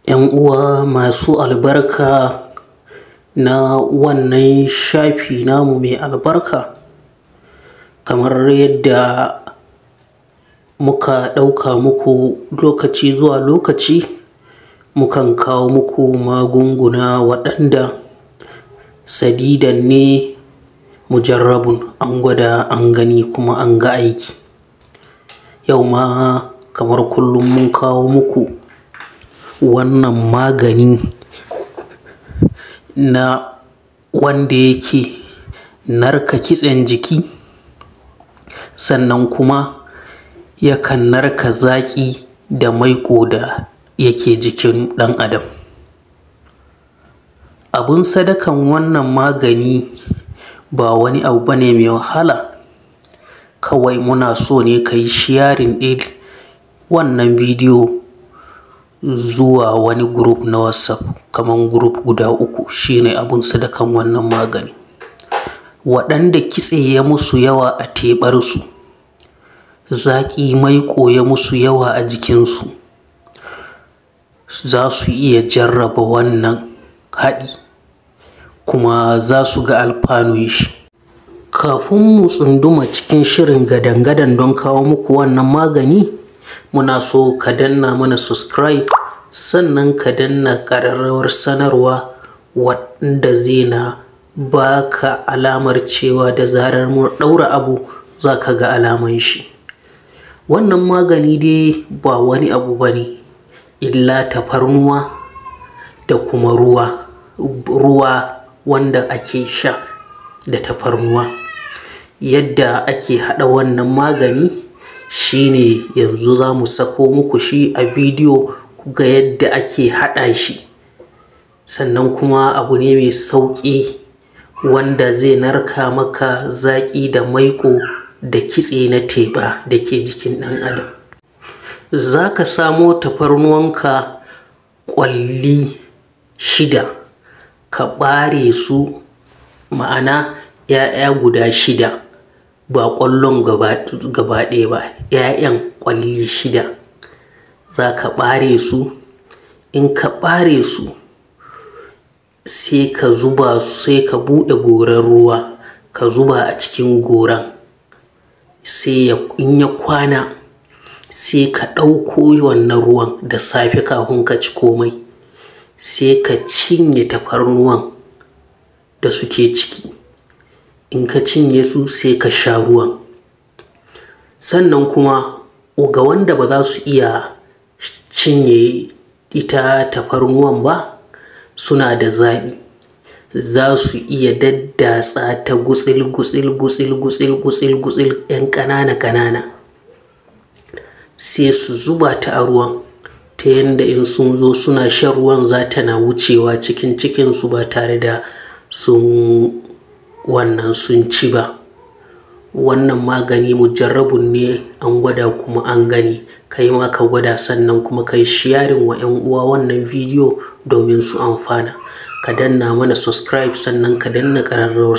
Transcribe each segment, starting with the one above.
'Yan uwa masu albarka na wannan shafi namu mai albarka, kamar yadda muka ɗauka muku lokaci zuwa lokaci, mukan kawo muku magunguna waɗanda sadidan ne mujarrabun, an gwada an gani kuma an ga aiki. Yau ma kamar kullum mun kawo muku wannan magani na wanda yake narka kitsen jiki, sannan kuma yakan narka zaƙi da maiƙo da yake jikin ɗan adam. Abun sadakan wannan magani ba wani abu bane mai wahala, kawai muna so ne ka yi sharing ɗin wannan bidiyo zuwa wani group na WhatsApp, kaman group guda 3, shine abun sadakan wannan magani. Waɗanda kitse ya musu yawa a teɓarsu, zaƙi maiƙo ya musu yawa a jikinsu, za su iya jarraba wannan haɗi kuma za su ga alfanun shi. Kafin mu tsunduma cikin shirin gadan-gadan don kawo muku wannan magani, muna so ka danna mana subscribe, sannan ka danna ƙararrawar sanarwa wanda zai na baka alamar cewa da zarar mun ɗaura abu za ka ga alaman shi. Wannan magani dai ba wani abu bane illa tafarnuwa da kuma ruwa, ruwa wanda ake sha da tafarnuwa. Yadda ake haɗa wannan magani shine yanzu za mu sako muku shi a bidiyo ku ga yadda ake haɗa shi. Sannan kuma abu ne mai sauƙi wanda zai narka maka zaƙi da maiƙo da kitse na teɓa da ke jikin ɗan adam. Za ka samo tafarnuwanka ƙwalli 6, ka ɓare su, ma'ana 'ya'ya guda 6, ba ƙwallon gaba ɗaya ba, 'ya'yan ƙwalli 6 za ka ɓare su. In ka ɓare su, sai ka zuba, sai ka buɗe goran ruwa, ka zuba a cikin goran. Sai in ya kwana, sai ka ɗauko wannan ruwan da safe kafin ka ci komai, sai ka cinye tafarnuwan da suke ciki. In ka cinye su, sai ka sha ruwan. Sannan kuma ga wanda ba za su iya cinye ita tafarnuwan ba, suna da zaɓi. Za su iya daddatsa ta gutsil gutsil gutsil gutsil gutsil gutsil 'yan ƙanana ƙanana, sai su zuba ta a ruwan, ta yanda in sun zo suna shan ruwan za ta na wucewa cikin cikinsu ba tare da sun wannan sun ci ba. Wannan magani mujarrabun ne, an gwada kuma an gani. Kai ma ka gwada, sannan kuma ka yi sharing wa 'yan uwa wannan bidiyo domin su amfana. Ka danna mana subscribe, sannan ka danna ƙararrawar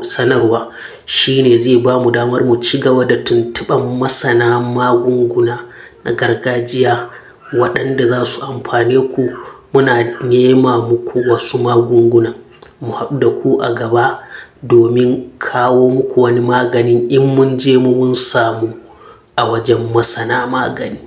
sanarwa. Shine zai ba mu damar mu ci gaba da tuntuɓan masana magunguna na gargajiya waɗanda za su amfane ku. Muna nema muku wasu magunguna. Mu haɗu da ku a gaba domin kawo muku wani maganin in mun je mu mun samu a wajen masana magani.